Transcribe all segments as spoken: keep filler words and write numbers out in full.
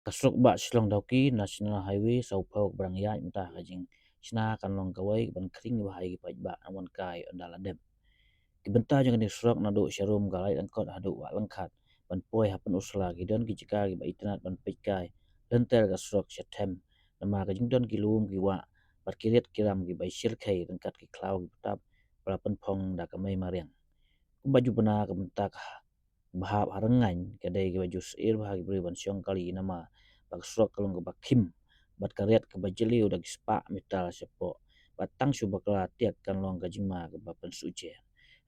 Ka surok bah Shillong Dawki National Highway sawphew kaba dang ïaid mynta ka jingshna kan long kawei kaban khring bha ïa ki paidbah ban wan kai ynda la dep. Ki bynta jong kane ka surok naduh Sharum Galaitlyngkot haduh Wah Lyngkhat ban poi ha Pynursla ki don ki jaka kiba itynnad ban peit kai lynter ka surok sha them namar ka jingdon ki lum ki wah bad ki riat ki ram kiba ïashyrkhei ryngkat ki khlaw ki btap ba la pynphong da ka mei mariang. Kumba ju bna ka bynta ka ba hap ha ryngngan ka dei kiba ju syier bha ki briew ban shong kali namar ba ka surok ka long kaba khim bad ka riat kaba jylliew da ki spah mitar shapoh bad tang shu bakla tiak kan long ka jingma kaba pynsuhjer.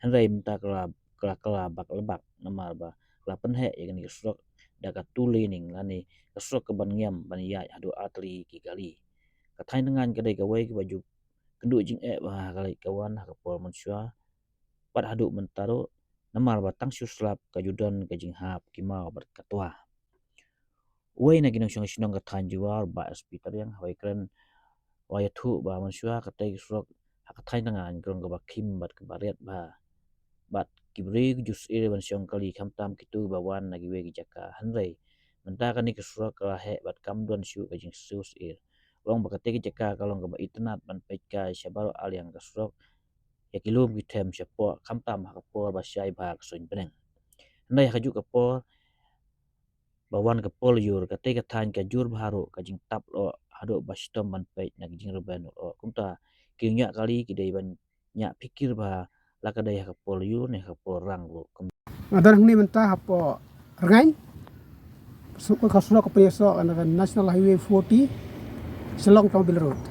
Hynrei mynta ka la ka la ka la bak lebak namar ba ka la pynheh ïa kane ka surok da ka two laning lane ka surok kaban ngiam ban ïaid haduh artylli ki kali. Ka thaiñ Tyngan ka dei kawei kaba ju kynduh jingeh bha ha ka leit ka wan ha ka por mynshuwa bad haduh mynta ruh namar ba tang shu slap ka ju don ka jinghap ki maw bad ka twa. Uwei na ki nongshong shnong ka thaiñ Jowai, Bah S P Tariang, haba kren, u la ïathuh ba mynshuwa katei ka surok ha ka thaiñ Tyngan ka long kaba khim bad kaba riat bha bad ki briew ki ju syier ban shong kali khamtam kito ba wan na kiwei ki jaka. Hynrei mynta kane ka surok ka la heh bad kam don shuh ka jingsiew syier. Long ba katei ka jaka ka long kaba itynnad ban peit kai sha baroh arliang ka surok ïa ki lum ki them shapoh khamtam ha ka por ba shai bha ka suiñ bneng. Hynrei ha kajuh ka por ba wan ka por lyiur katei ka thaiñ ka jur bha ruh ka jingtap lyoh haduh ba shitom ban peit na ki jingrben lyoh. Kumta ki nongñiah kali ki dei ban ñiah phikir bha la ka dei ha ka por lyiur ne ha ka por rang ruh. Nga don hangne mynta hapoh Rngaiñ, ka surok ka pynïasoh na ka National Highway forty, Shillong Tongbila Road.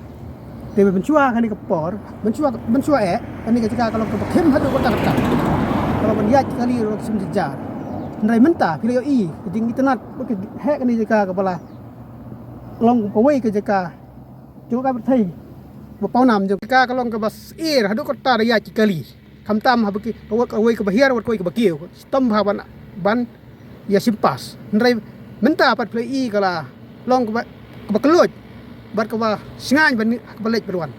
Te mynshuwa kane ka por, mynshuwa mynshuwa eh kane ka jaka ka long kaba khim haduh katta katta. Kaba ban ïaid kali ruh ka shim jynjar. Hynrei mynta phi la ïohi ka jingitynnad ba ka heh kane ka jaka kaba la long kawei ka jaka jong ka pyrthei ba pawnam jong ka ka long kaba syier haduh katta da ïaid ki kali. Khamtam haba ki kawei kaba hiar wat kawei kaba kiew. Shitom bha ban ban ïa shim pas. Hynrei mynta pat phi la ïohi ka la long kaba kaba kylluid bad kaba shngaiñ ban kaba leit ban wan.